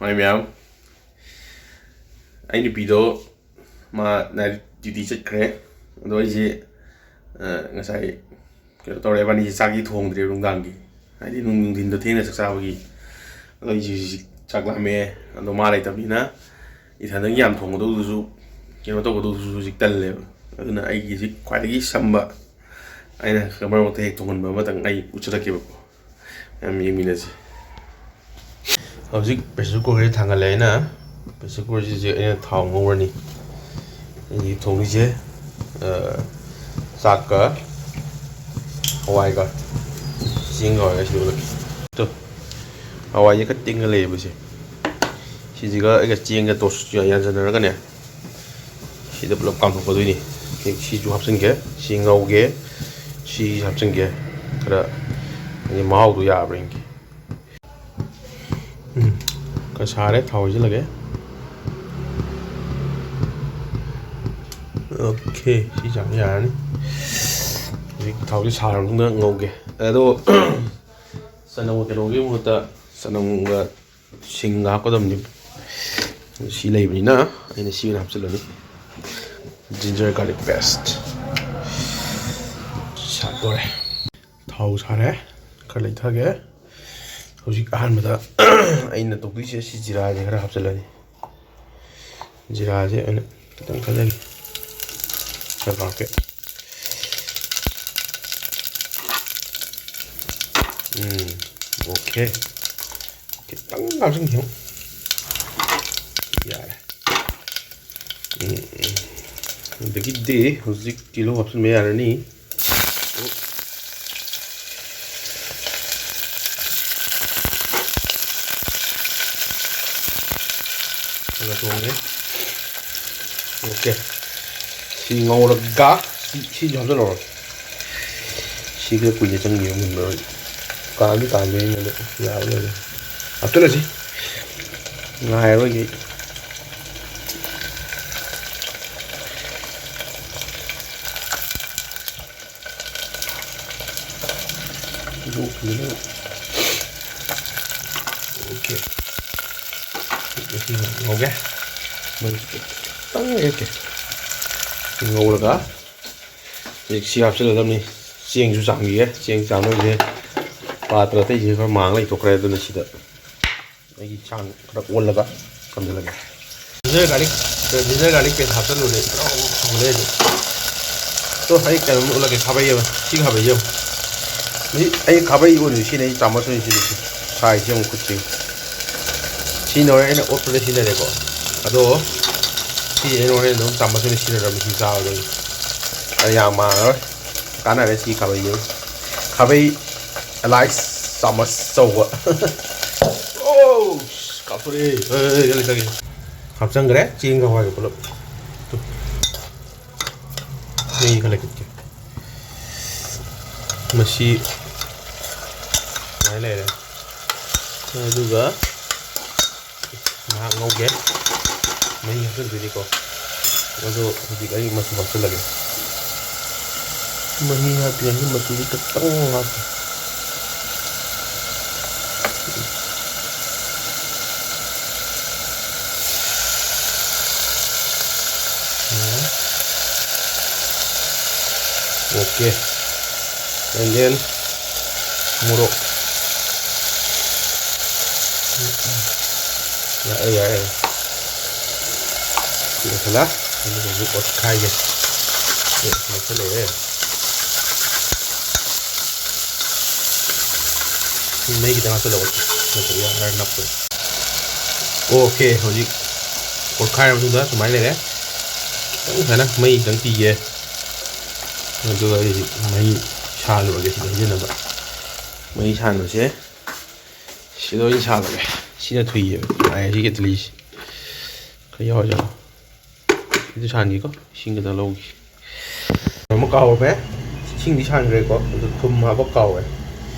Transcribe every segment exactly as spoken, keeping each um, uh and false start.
ꯃꯥꯏ ꯃꯌꯥꯝ, ꯑꯩ ꯅꯨꯄꯤꯗꯣ ꯃꯥ ꯅꯥꯏꯠ ꯗ꯭ꯌꯨꯇꯤ ꯆꯠꯈ꯭ꯔꯦ꯫ ꯑꯗꯣ ꯑꯩꯁꯦ, ꯑ, ꯉꯁꯥꯏ ꯀꯩꯅꯣ ꯇꯧꯔꯦ, ꯏꯕꯥꯅꯤꯁꯦ ꯆꯥꯛꯇꯤ ꯊꯣꯡꯗ꯭ꯔꯦꯕ ꯅꯨꯡꯗꯥꯡꯒꯤ, ꯍꯥꯏꯗꯤ ꯅꯨꯡ-, ꯅꯨꯡꯊꯤꯟꯗꯣ ꯊꯦꯡꯅ ꯆꯥꯛ ꯆꯥꯕꯒꯤ꯫ ꯑꯗꯣ ꯑꯩꯁꯦ ꯍꯧꯖꯤꯛ ꯆꯥꯛ ꯂꯥꯝꯃꯦ꯫ ꯑꯗꯣ ꯃꯥ ꯂꯩꯇꯕꯅꯤꯅ ꯏꯊꯟꯗꯒꯤ ꯌꯥꯝ ꯊꯣꯡꯒꯗꯧꯗꯨꯁꯨ, ꯀꯩꯅꯣ ꯇꯧꯒꯗꯧꯗꯨꯁꯨ ꯍꯧꯖꯤꯛ ꯇꯜꯂꯦꯕ꯫ ꯑꯗꯨꯅ ꯑꯩꯒꯤ ꯍꯧꯖꯤꯛ ꯈ꯭ꯋꯥꯏꯗꯒꯤ ꯁꯝꯕ, ꯑꯩꯅ ꯃꯔꯛ ꯃꯔꯛꯇ ꯍꯦꯛ ꯊꯣꯡꯍꯟꯕ ꯑꯃꯇꯪ ꯑꯩ ꯎꯠꯆꯔꯛꯀꯦꯕꯀꯣ꯫ ꯌꯥꯝ ꯌꯦꯡꯃꯤꯟꯅꯁꯤ꯫ ꯍꯧꯖꯤꯛ pressure cooker ꯁꯦ ꯊꯥꯡꯒꯠꯂꯦ ꯑꯩꯅ꯫ Pressure cooker ꯁꯤꯁꯦ ꯑꯩꯅ ꯊꯥꯎ ꯉꯧꯔꯅꯤ꯫ ꯑꯩꯒꯤ ꯊꯣꯡꯗꯣꯏꯁꯦ, ꯑ, ꯆꯥꯛꯀ ꯍꯋꯥꯏꯒ ꯆꯦꯡꯒ ꯍꯋꯥꯏꯒ ꯁꯤꯗ ꯑꯣꯜꯂꯛꯀꯦ꯫ ꯇꯨ, ꯍꯋꯥꯏꯁꯦ ꯈꯔ ꯇꯤꯡꯉ ꯂꯩꯌꯦꯕ ꯁꯦ꯫ ꯁꯤꯁꯤꯒ ꯑꯩꯒ ꯆꯦꯡꯒ ꯇꯣꯁ ꯌꯥꯟꯁꯤꯟꯅꯔꯒꯅꯦ, ꯁꯤꯗ ꯄꯨꯂꯞ ꯀꯥꯝꯊꯣꯛꯀꯗꯣꯏꯅꯤ꯫ ꯁꯤꯁꯨ ꯍꯥꯞꯆꯤꯟꯒꯦ, ꯁꯤ ꯉꯧꯒꯦ, ꯁꯤ ꯍꯥꯞꯆꯤꯟꯒꯦ꯫ ꯈꯔ ꯍꯥꯏꯗꯤ ꯃꯍꯥꯎꯗꯣ ꯌꯥꯕ꯭ꯔꯥ ꯌꯦꯡꯒꯦ꯫ ꯎꯝ, ꯈꯔ ꯁꯥꯔꯦ, ꯊꯥꯎ ꯍꯩꯖꯤꯜꯂꯒꯦ꯫ ꯑꯣꯀꯦ, ꯁꯤ ꯆꯥꯡ ꯌꯥꯔꯅꯤ꯫ ꯍꯧꯖꯤꯛ ꯊꯥꯎꯁꯦ ꯁꯥꯔꯕꯅꯤꯅ ꯉꯧꯒꯦ꯫ ꯑꯗꯣ, ꯆꯅꯝ ꯀꯩꯅꯣꯒꯤ ꯃꯍꯨꯠꯇ ꯆꯅꯝꯒ ꯁꯤꯡꯒ ꯍꯥꯞꯀꯗꯕꯅꯤ꯫ ꯁꯤ ꯂꯩꯕꯅꯤꯅ ꯑꯩꯅ ꯁꯤ ꯑꯣꯏꯅ ꯍꯥꯞꯆꯤꯜꯂꯅꯤ꯫ Ginger garlic paste ꯁꯥꯠꯇꯣꯔꯦ꯫ ꯊꯥꯎ ꯁꯥꯔꯦ, ꯈꯔ ꯂꯩꯊꯒꯦ꯫ ꯍꯧꯖꯤꯛ ꯑꯍꯥꯟꯕꯗ ꯑꯩꯅ ꯇꯧꯗꯣꯏꯁꯦ ꯁꯤ ꯖꯤꯔꯥꯁꯦ ꯈꯔ ꯍꯥꯞꯆꯤꯜꯂꯅꯤ꯫ ꯖꯤꯔꯥꯁꯦ ꯑꯩꯅ ꯈꯤꯇꯪ ꯊꯥꯗꯒꯦ꯫ ꯈꯔ ꯍꯥꯞꯀꯦ꯫ ꯎꯝ, ꯑꯣꯀꯦ꯫ ꯈꯤꯇꯪ ꯍꯥꯞꯆꯤꯟꯈꯤꯕ ꯌꯥꯔꯦ꯫ ꯎꯝ, ꯎꯝ꯫ ꯑꯗꯒꯤꯗꯤ ꯍꯧꯖꯤꯛ ꯇꯤꯜꯍꯧ ꯍꯥꯞꯆꯤꯟꯕ ꯌꯥꯔꯅꯤ꯫ ꯈꯔ ꯊꯣꯡꯉꯦ꯫ ꯑꯣꯀꯦ꯫ ꯁꯤ ꯉꯧꯔꯒ ꯁꯤ, ꯁꯤꯁꯨ ꯍꯥꯞꯆꯤꯜꯂꯧꯔꯒꯦ꯫ ꯁꯤ ꯈꯔ ꯀꯨꯏꯅ ꯆꯪꯈꯤꯕ ꯃꯨꯟꯕ꯫ ꯀꯥꯝꯗꯤ ꯀꯥꯝꯗꯣꯏꯅꯤ ꯑꯗꯣ ꯌꯥꯕ ꯂꯣꯏꯔꯦ꯫ ꯍꯥꯞꯆꯤꯜꯂꯁꯤ꯫ ꯉꯥꯏꯔꯔꯣꯏꯒꯦ꯫ ꯑꯣꯀꯦ꯫ ꯁꯤ ꯉꯧꯒꯦ꯫ ꯃꯩ ꯈꯤꯇꯪ ꯂꯩꯔꯛꯀꯦ꯫ ꯁꯤ ꯉꯧꯔꯒ ꯍꯧꯖꯤꯛ ꯁꯤ ꯍꯥꯞꯆꯤꯜꯂꯗꯕꯅꯤ꯫ ꯆꯦꯡꯁꯨ ꯆꯥꯝꯈꯤꯒꯦ꯫ ꯆꯦꯡ ꯆꯥꯝꯅꯕꯁꯦ ꯄꯥꯇ꯭ꯔ ꯑꯇꯩꯁꯦ ꯈꯔ ꯃꯥꯡ ꯂꯩꯊꯣꯛꯈ꯭ꯔꯦ꯫ ꯑꯗꯨꯅ ꯁꯤꯗ ꯑꯩꯒꯤ ꯆꯥꯡ ꯈꯔ ꯑꯣꯜꯂꯒ ꯊꯝꯖꯤꯜꯂꯒꯦ꯫ Ginger garlic, ginger garlic paste ꯍꯥꯞꯆꯜꯂꯨꯔꯦ꯫ ꯄꯨꯔꯥ ꯁꯨꯔꯦ ꯑꯗꯨꯝ꯫ ꯇꯣ, ꯑꯩ ꯀꯩꯅꯣꯝ ꯎꯠꯂꯒꯦ, ꯈꯥꯕꯩ ꯑꯃ꯫ ꯁꯤ ꯈꯥꯕꯩꯁꯦ ꯑꯃꯨꯛ꯫ ꯁꯤ ꯑꯩ ꯈꯥꯕꯩ ꯑꯣꯏꯅ ꯁꯤꯖꯤꯟꯅꯩ, ꯆꯥꯃꯁ ꯑꯣꯏꯅ ꯁꯤꯖꯤꯟꯅꯩ꯫ ꯁꯥꯏꯁꯦ ꯑꯃꯨꯛ ꯈꯨꯠꯁꯦ꯫ ꯁꯤꯅ ꯍꯣꯔꯦꯟ ꯑꯩꯅ ꯑꯣꯠꯄꯗ ꯁꯤꯖꯤꯟꯅꯔꯦꯀꯣ꯫ ꯑꯗꯣ ꯁꯤ ꯑꯩꯅ ꯍꯣꯔꯦꯟ ꯑꯗꯨꯝ ꯆꯥꯃꯁ ꯑꯣꯏꯅ ꯁꯤꯖꯤꯟꯅꯔꯕꯅꯤ ꯁꯤ ꯆꯥꯕꯗ꯫ ꯑꯗꯨ ꯌꯥꯝ ꯃꯥꯡꯉꯔꯣꯏ꯫ ꯀꯥꯟꯅꯔꯦ ꯁꯤ ꯈꯥꯕꯩꯁꯦ꯫ ꯈꯥꯕꯩ ꯑꯦꯂꯥꯏꯁ ꯆꯥꯃꯁ ꯑꯆꯧꯕ꯫ ꯑꯣ! ꯀꯥꯞꯊꯣꯔꯛꯑꯦ꯫ ꯑꯦ, ꯑꯦ, ꯑꯦ, ꯂꯩꯊꯒꯦ꯫ ꯍꯥꯞꯆꯟꯈ꯭ꯔꯦ ꯆꯦꯡꯒ ꯍꯋꯥꯏꯒ ꯄꯨꯂꯞ꯫ ꯃꯍꯤ ꯈꯔ ꯂꯩꯈꯠꯀꯦ꯫ ꯃꯁꯤ ꯁꯨꯃꯥꯏꯅ ꯂꯩꯔꯦ꯫ ꯑꯗꯨꯒ ꯉꯥꯏꯍꯥꯛ ꯉꯧꯒꯦ꯫ ꯃꯍꯤ ꯍꯥꯞꯆꯤꯟꯗꯣꯏꯅꯤꯀꯣ꯫ ꯑꯗꯣ ꯍꯧꯖꯤꯛ ꯑꯩ ꯃꯆꯨ ꯍꯥꯞꯆꯤꯜꯂꯒꯦ꯫ ꯃꯍꯤ ꯍꯥꯞꯄꯤꯉꯩꯒꯤ ꯃꯆꯨꯁꯦ ꯈꯤꯇꯪ ꯍꯥꯞꯀꯦ꯫ Okay. And then, ꯃꯣꯔꯣꯛ꯫ ꯌꯥꯔꯦ, ꯌꯥꯔꯦ꯫ ꯁꯤ ꯂꯣꯏꯁꯤꯜꯂꯦ꯫ ꯑꯗꯨꯒ ꯍꯧꯖꯤꯛ ꯑꯣꯠꯈꯥꯏꯒꯦ꯫ ꯁꯤ ꯂꯣꯏꯁꯤꯜꯂꯛꯑꯦ꯫ ꯃꯩ ꯈꯤꯇꯪ ꯍꯥꯞꯆꯤꯜꯂꯛꯑꯣ꯫ ꯅꯠꯇ꯭ꯔꯗꯤ ꯌꯥꯔꯔꯣꯏ ꯅꯞꯄꯦ꯫ Okay, ꯍꯧꯖꯤꯛ ꯑꯣꯠꯈꯥꯏꯔ ꯃꯇꯨꯡꯗ ꯁꯨꯃꯥꯏꯅ ꯂꯩꯔꯦ꯫ ꯈꯤꯇꯪ ꯁꯨꯃꯥꯏꯅ ꯃꯩ ꯈꯤꯇꯪ ꯄꯤꯒꯦ꯫ ꯑꯗꯨꯒ ꯑꯩ ꯃꯩ ꯁꯥꯍꯜꯂꯨꯔꯒꯦ ꯁꯤꯗ ꯍꯩꯖꯤꯜꯂꯒ꯫ ꯃꯩ ꯁꯥꯍꯟꯕꯁꯦ ꯁꯤꯗ ꯑꯣꯏꯅ ꯁꯥꯍꯜꯂꯒꯦ꯫ ꯁꯤꯅ ꯊꯨꯏꯌꯦꯕ꯫ ꯃꯥꯏ ꯑꯁꯤ ꯀꯦꯇꯂꯤꯁꯦ ꯈꯔ ꯌꯥꯎꯔꯖꯔꯣ꯫ ꯁꯤꯁꯨ ꯁꯥꯍꯟꯒꯦꯀꯣ꯫ ꯏꯁꯤꯡ ꯈꯤꯇꯪ ꯂꯧꯈꯤ꯫ ꯑꯃ ꯀꯥꯎꯔꯝꯃꯦ꯫ ꯏꯁꯤꯡꯗꯤ ꯁꯥꯍꯟꯈ꯭ꯔꯦꯀꯣ꯫ ꯑꯗꯨ ꯊꯨꯝ ꯍꯥꯞꯄ ꯀꯥꯎꯔꯦ꯫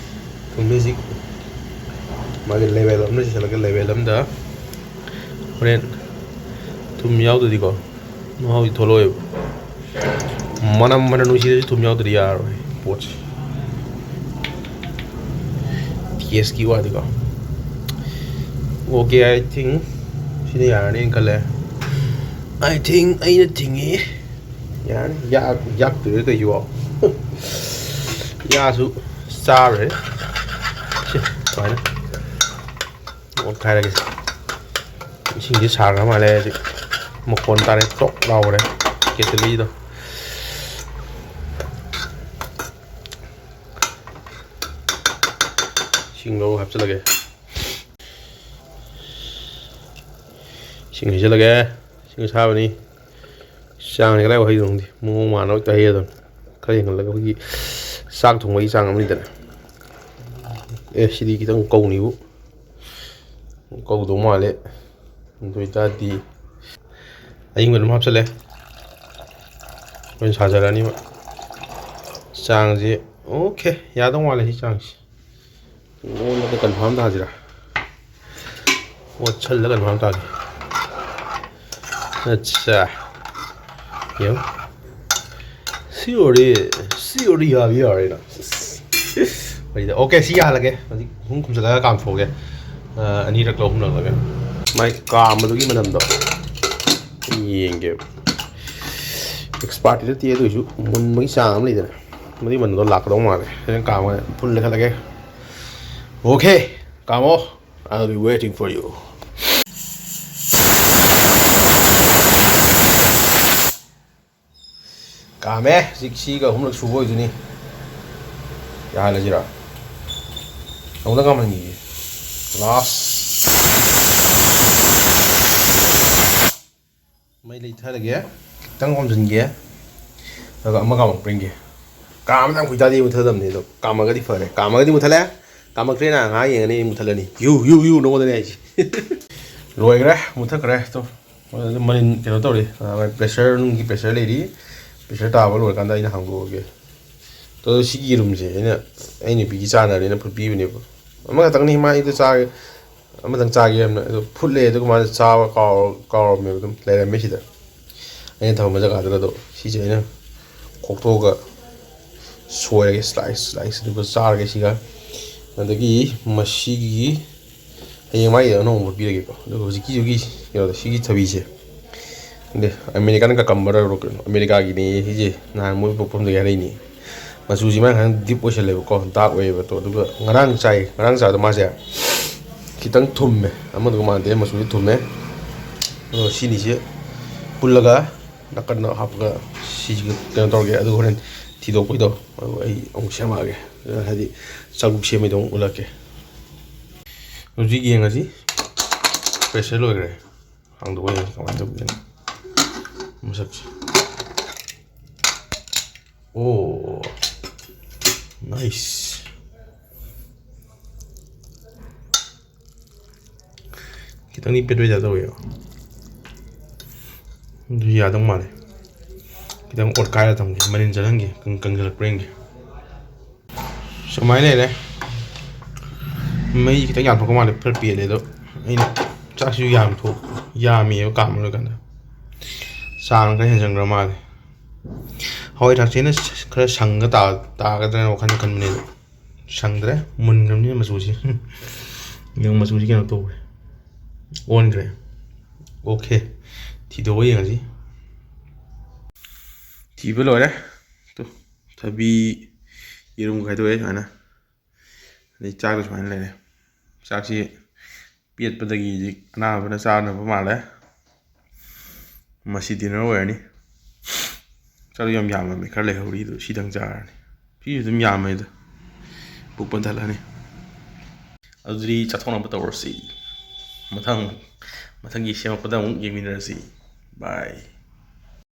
ꯊꯨꯝ ꯍꯧꯖꯤꯛ ꯃꯥꯒꯤ ꯂꯦꯕꯦꯜ ꯑꯃ ꯂꯩꯁꯜꯂꯒ ꯂꯦꯕꯦꯜ ꯑꯃꯗ ꯍꯣꯔꯦꯟ ꯊꯨꯝ ꯌꯥꯎꯗ꯭ꯔꯗꯤꯀꯣ ꯃꯍꯥꯎꯗꯤ ꯊꯣꯛꯂꯛꯑꯣꯏꯕ꯫ ꯃꯅꯝ ꯐꯅ ꯅꯨꯡꯁꯤꯔꯁꯨ ꯊꯨꯝ ꯌꯥꯎꯗ꯭ꯔꯗꯤ ꯌꯥꯔꯔꯣꯏ ꯄꯣꯠꯁꯦ꯫ ꯇꯦꯁꯀꯤ ꯋꯥꯗꯤꯀꯣ꯫ Okay, I think ꯁꯤꯅ ꯌꯥꯔꯅꯤꯅ ꯈꯜꯂꯦ꯫ I think ꯑꯩꯅ ꯊꯤꯡꯉꯤ꯫ ꯌꯥꯔꯅꯤ꯫ ꯌꯥꯛ-, ꯌꯥꯛꯇꯣꯏꯔ ꯀꯩꯁꯤꯕꯣ? ꯌꯥꯁꯨ ꯆꯥꯔꯦ꯫ ꯁꯤ ꯁꯨꯃꯥꯏꯅ ꯑꯣꯠꯈꯥꯏꯔꯒꯦ꯫ ꯏꯁꯤꯡꯁꯦ ꯁꯥꯈ꯭ꯔ ꯃꯥꯜꯂꯦ ꯍꯧꯖꯤꯛ꯫ ꯃꯈꯣꯟ ꯇꯥꯔꯦ, ꯇꯣꯛ ꯂꯥꯎꯈ꯭ꯔꯦ ꯀꯦꯇꯂꯤꯗꯣ꯫ ꯏꯁꯤꯡꯗꯣ ꯍꯥꯞꯆꯤꯜꯂꯒꯦ꯫ ꯏꯁꯤꯡ ꯍꯩꯖꯤꯜꯂꯒꯦ꯫ ꯏꯁꯤꯡ ꯑꯁꯥꯕꯅꯤ꯫ ꯆꯥꯡꯁꯦ ꯀꯗꯥꯏ ꯍꯩꯗꯣꯏꯅꯣ ꯈꯪꯗꯦ꯫ ꯃꯑꯣꯡ ꯃꯥꯟꯅꯕ ꯍꯦꯛꯇ ꯍꯩꯔꯗꯕꯅꯤ꯫ ꯈꯔ ꯌꯦꯡꯍꯜꯂꯒ ꯑꯩꯈꯣꯏꯒꯤ ꯆꯥꯛ ꯊꯣꯡꯕꯒꯤ ꯆꯥꯡ ꯑꯃ ꯂꯩꯗꯅ꯫ ꯑꯦ, ꯁꯤꯗꯤ ꯈꯤꯇꯪ ꯀꯧꯅꯤꯕꯨ꯫ ꯀꯧꯗꯧ ꯃꯥꯜꯂꯦ꯫ ꯑꯗꯨ ꯑꯣꯏꯇꯥꯔꯗꯤ ꯑꯌꯤꯡꯕ ꯑꯗꯨꯝ ꯍꯥꯞꯆꯜꯂꯦ꯫ ꯍꯣꯔꯦꯟ ꯁꯥꯖꯔꯛꯑꯅꯤꯕ꯫ ꯆꯥꯡꯁꯦ ꯑꯣꯀꯦ, ꯌꯥꯗꯧ ꯃꯥꯜꯂꯦ ꯁꯤ ꯆꯥꯡꯁꯦ꯫ ꯑꯣꯜꯂꯒ ꯀꯟꯐꯥꯔꯝ ꯇꯥꯁꯤꯔꯥ? ꯑꯣꯠꯁꯜꯂꯒ ꯀꯟꯐꯥꯔꯝ ꯇꯥꯒꯦ꯫ ꯑꯠꯆꯥ꯫ ꯌꯦꯡꯉꯨ꯫ ꯁꯤ ꯑꯣꯏꯔꯗꯤ, ꯁꯤ ꯑꯣꯏꯔꯗꯤ ꯌꯥꯕ ꯌꯥꯔꯦꯅ꯫ ꯋꯥꯔꯤꯗ꯫ ꯑꯣꯀꯦ, ꯁꯤ ꯌꯥꯍꯜꯂꯒꯦ꯫ ꯍꯧꯖꯤꯛ ꯑꯍꯨꯝ ꯈꯨꯝꯖꯤꯜꯂꯒ ꯀꯥꯝꯊꯣꯛꯑꯒꯦ꯫ ꯑ, ꯑꯅꯤꯔꯛꯂ ꯑꯍꯨꯝꯂꯛꯂꯒ꯫ ꯃꯥꯏ ꯀꯥꯝꯕꯗꯨꯒꯤ ꯃꯅꯝꯗꯣ ꯌꯦꯡꯒꯦꯕ꯫ ꯑꯦꯛꯁꯄꯥꯔꯠꯇꯤ ꯅꯠꯇꯦ, ꯑꯗꯨ ꯑꯣꯏꯁꯨ ꯃꯨꯟꯕꯒꯤ ꯆꯥꯡ ꯑꯃ ꯂꯩꯗꯅ꯫ ꯃꯗꯨꯒꯤ ꯃꯅꯝꯗꯣ ꯂꯥꯛꯀꯗꯧ ꯃꯥꯜꯂꯦ꯫ ꯍꯣꯔꯦꯟ ꯀꯥꯝꯃꯒ ꯐꯨꯜ ꯂꯩꯈꯠꯂꯒꯦ꯫ ꯑꯣꯀꯦ, ꯀꯥꯝꯃꯣ꯫ I'll be waiting for you. ꯀꯥꯝꯃꯦ꯫ ꯍꯧꯖꯤꯛ ꯁꯤꯒ ꯑꯍꯨꯝꯂꯛ ꯁꯨꯕ ꯑꯣꯏꯗꯣꯏꯅꯤ꯫ ꯌꯥꯍꯜꯂꯁꯤꯔꯣ? ꯑꯃꯨꯛꯇ ꯀꯥꯝꯍꯟꯈꯤꯒꯦ꯫ ꯂꯥꯁ꯫ ꯃꯩ ꯂꯩꯊꯔꯒꯦ꯫ ꯈꯤꯇꯪ ꯑꯣꯝꯁꯤꯟꯒꯦ꯫ ꯑꯗꯨꯒ ꯑꯃ ꯀꯥꯝꯃꯛꯄ꯭ꯔ ꯌꯦꯡꯒꯦ꯫ ꯀꯥꯝꯕꯗ ꯌꯥꯝ ꯀꯨꯏꯇꯥꯗꯤ ꯃꯨꯠꯊꯗꯕꯅꯤ, ꯑꯗꯣ ꯀꯥꯝꯃꯒꯗꯤ ꯐꯔꯦ꯫ ꯀꯥꯝꯃꯒꯗꯤ ꯃꯨꯠꯊꯠꯂꯦ꯫ ꯀꯥꯝꯃꯛꯇ꯭ꯔꯦꯅ ꯉꯥꯏꯍꯥꯛ ꯌꯦꯡꯉꯅꯤ, ꯑꯩ ꯃꯨꯠꯊꯠꯂꯅꯤ꯫ ꯌꯨ, ꯌꯨ, ꯌꯨ, ꯅꯉꯣꯟꯗꯅꯦ ꯍꯥꯏꯁꯦ꯫ ꯂꯣꯏꯈ꯭ꯔꯦ, ꯃꯨꯠꯊꯠꯈ꯭ꯔꯦ꯫ ꯇꯣ, ꯑꯗꯨ ꯃꯅꯤꯟ ꯀꯩꯅꯣ ꯇꯧꯔꯤ, ꯑ, ꯃꯥꯏ ꯄ꯭ꯔꯦꯁꯔ, ꯅꯨꯡꯒꯤ ꯄ꯭ꯔꯦꯁꯔ ꯂꯩꯔꯤ꯫ ꯄ꯭ꯔꯦꯁꯔ ꯇꯥꯕ ꯂꯣꯏꯔꯀꯥꯟꯗ ꯑꯩꯅ ꯍꯥꯡꯗꯣꯛꯑꯒꯦ꯫ ꯑꯗꯣ ꯁꯤꯒꯤ ꯌꯦꯔꯨꯝꯁꯦ ꯑꯩꯅ, ꯑꯩ ꯅꯨꯄꯤꯒꯤ ꯆꯥꯅꯔꯦꯅ ꯐꯨꯠꯄꯤꯕꯅꯦꯕ꯫ ꯑꯃꯈꯛꯇꯪꯅꯤ, ꯃꯥ ꯑꯩꯗꯣ ꯆꯥꯒꯦ, ꯑꯃꯇꯪ ꯆꯥꯒꯦ ꯍꯥꯏꯕꯅ꯫ ꯑꯗꯣ ꯐꯨꯠꯂꯦ, ꯑꯗꯨꯒ ꯃꯥꯁꯦ ꯆꯥꯕ ꯀꯥꯎꯔ-, ꯀꯥꯎꯔꯝꯃꯦꯕ꯫ ꯑꯗꯨꯝ ꯂꯩꯔꯝꯃꯦ ꯁꯤꯗ꯫ ꯑꯩꯅ ꯊꯝꯃꯝꯕ ꯖꯒꯥꯗꯨꯗ꯫ ꯑꯗꯣ ꯁꯤꯁꯦ ꯑꯩꯅ ꯈꯣꯛꯇꯣꯛꯑꯒ ꯁꯣꯏꯔꯒꯦ, ꯁ꯭ꯂꯥꯏꯁ, ꯁ꯭ꯂꯥꯏꯁ, ꯑꯗꯨꯒ ꯆꯥꯔꯒꯦ ꯁꯤꯒ꯫ ꯑꯗꯒꯤ ꯃꯁꯤꯒꯤ ꯍꯌꯦꯡ ꯃꯥꯒꯤ ꯑꯅꯧꯕ ꯄꯤꯔꯒꯦꯀꯣ꯫ ꯑꯗꯨꯒ ꯍꯧꯖꯤꯛꯀꯤ ꯍꯧꯖꯤꯛꯀꯤ ꯀꯩꯅꯣꯗꯣ, ꯁꯤꯒꯤ ꯊꯕꯤꯁꯦ, ꯈꯪꯗꯦ, ꯑꯃꯦꯔꯤꯀꯥꯟ ꯀꯀꯝꯕꯔ ꯍꯥꯏꯕ꯭ꯔꯣ ꯀꯩꯅꯣ, ꯑꯃꯦꯔꯤꯀꯥꯒꯤꯅꯦ ꯁꯤꯁꯦ, ꯅꯍꯥꯟ ꯃꯣꯏ ꯄꯣꯛꯐꯝꯗꯒꯤ ꯍꯥꯏꯔꯛꯏꯅꯦ꯫ ꯃꯆꯨꯁꯤ ꯃꯥꯏ ꯈꯤꯇꯪ ꯗꯤꯞ ꯑꯣꯏꯁꯜꯂꯦꯕꯀꯣ, ꯗꯥꯔꯛ ꯑꯣꯏꯌꯦꯕ꯫ ꯇꯣ, ꯑꯗꯨꯒ ꯉꯔꯥꯡ ꯆꯥꯏ, ꯉꯔꯥꯡ ꯆꯥꯕꯗꯣ ꯃꯥꯁꯦ ꯈꯤꯇꯪ ꯊꯨꯝꯃꯦ, ꯑꯃꯗꯨꯒ ꯃꯥꯟꯅꯗꯦ, ꯃꯆꯨꯁꯤ ꯊꯨꯝꯃꯦ꯫ ꯑꯗꯣ ꯁꯤꯅꯤꯁꯦ ꯄꯨꯜꯂꯒ ꯅꯥꯀꯟꯗ ꯍꯥꯞꯄꯒ ꯁꯤꯁꯤꯒ ꯀꯩꯅꯣ ꯇꯧꯔꯒꯦ꯫ ꯑꯗꯨꯒ ꯍꯣꯔꯦꯟ ꯊꯤꯗꯣꯛꯄꯩꯗꯣ ꯑꯗꯨ ꯑꯩ ꯑꯃꯨꯛ ꯁꯦꯝꯃꯛꯑꯒꯦ, ꯍꯥꯏꯗꯤ ꯆꯥꯛꯂꯨꯛ ꯁꯦꯝꯕꯩꯗꯣ ꯑꯃꯨꯛ ꯎꯠꯂꯛꯀꯦ꯫ ꯍꯧꯖꯤꯛ ꯌꯦꯡꯉꯁꯤ, ꯄ꯭ꯔꯦꯁꯔ ꯂꯣꯏꯈ꯭ꯔꯦ꯫ ꯍꯥꯡꯗꯣꯛꯑ ꯌꯦꯡꯉꯁꯤ ꯀꯃꯥꯏꯅ ꯇꯧꯒꯦꯅ ꯃꯁꯛꯁꯦ꯫ ꯑꯣ, ꯅꯥꯏꯁ꯫ ꯈꯤꯇꯪꯗꯤ ꯄꯦꯠꯄꯩ ꯇꯥꯏꯞ ꯇꯧꯋꯦꯕ꯫ ꯑꯗꯨ ꯌꯥꯗꯧ ꯃꯥꯜꯂꯦ꯫ ꯈꯤꯇꯪ ꯑꯣꯠꯈꯥꯏꯔ ꯊꯝꯒꯦ, ꯃꯅꯤꯟ ꯆꯠꯍꯟꯒꯦ, ꯀꯪ-, ꯀꯪꯁꯤꯜꯂꯛꯄ꯭ꯔꯥ ꯌꯦꯡꯒꯦ꯫ ꯁꯨꯃꯥꯏꯅ ꯂꯩꯔꯦ꯫ ꯃꯩ ꯈꯤꯇꯪ ꯌꯥꯝ ꯊꯣꯛꯄ ꯃꯥꯜꯂꯦ, ꯈꯔ ꯄꯦꯜꯂꯦ꯫ ꯑꯗꯣ ꯑꯩꯅ ꯆꯥꯛꯁꯤꯁꯨ ꯌꯥꯝ ꯊꯣꯛ-, ꯌꯥꯝꯃꯤꯑꯕ ꯀꯥꯝꯕ ꯂꯣꯏꯀꯥꯟꯗ꯫ ꯆꯥꯡ ꯈꯔ ꯍꯦꯟꯖꯟꯈ꯭ꯔ ꯃꯥꯜꯂꯦ꯫ ꯍꯋꯥꯏ ꯊ꯭ꯔꯥꯛꯁꯤꯅ ꯈꯔ ꯁꯪꯒ ꯇꯥ-, ꯇꯥꯒꯗ꯭ꯔꯥꯅ ꯋꯥꯈꯜ ꯈꯟꯕꯅꯦ, ꯑꯗꯣ ꯁꯪꯗ꯭ꯔꯦ, ꯃꯨꯟꯈ꯭ꯔꯕꯅꯤꯅ ꯃꯆꯨꯁꯤ꯫ ꯌꯦꯡꯉꯨ, ꯃꯆꯨꯁꯤ ꯀꯩꯅꯣ ꯇꯧꯈ꯭ꯔꯦ, ꯑꯣꯟꯈ꯭ꯔꯦ꯫ ꯑꯣꯀꯦ, ꯊꯤꯗꯣꯛꯑ ꯌꯦꯡꯉꯁꯤ꯫ ꯊꯤꯕ ꯂꯣꯏꯔꯦ꯫ ꯇꯨ, ꯊꯕꯤ, ꯌꯦꯔꯨꯝ ꯈꯥꯏꯗꯣꯛꯑꯦ ꯁꯨꯃꯥꯏꯅ꯫ ꯑꯗꯩ ꯆꯥꯛꯇꯣ ꯁꯨꯃꯥꯏꯅ ꯂꯩꯔꯦ꯫ ꯆꯥꯛꯁꯤ ꯄꯦꯠꯄꯗꯒꯤ ꯍꯧꯖꯤꯛ ꯑꯅꯥꯕꯅ ꯆꯥꯅꯕ ꯃꯥꯜꯂꯦ꯫ ꯃꯁꯤ ꯗꯤꯅꯔ ꯑꯣꯏꯔꯅꯤ꯫ ꯆꯥꯛ ꯌꯥꯝ ꯌꯥꯝꯃꯝꯃꯦ, ꯈꯔ ꯂꯩꯍꯧꯔꯤ, ꯑꯗꯨ ꯁꯤꯗꯪ ꯆꯥꯔꯅꯤ꯫ ꯁꯤꯁꯨ ꯑꯗꯨꯝ ꯌꯥꯝꯃꯦꯗ, ꯄꯨꯛ ꯄꯟꯊꯜꯂꯅꯤ꯫ ꯑꯗꯨꯗꯤ ꯆꯥꯊꯣꯛꯅꯕ ꯇꯧꯔꯁꯤ꯫ ꯃꯊꯪ, ꯃꯊꯪꯒꯤ ꯁꯦꯝꯃꯛꯄꯗ ꯑꯃꯨꯛ ꯌꯦꯡꯃꯤꯟꯅꯔꯁꯤ꯫ ꯕꯥꯏ꯫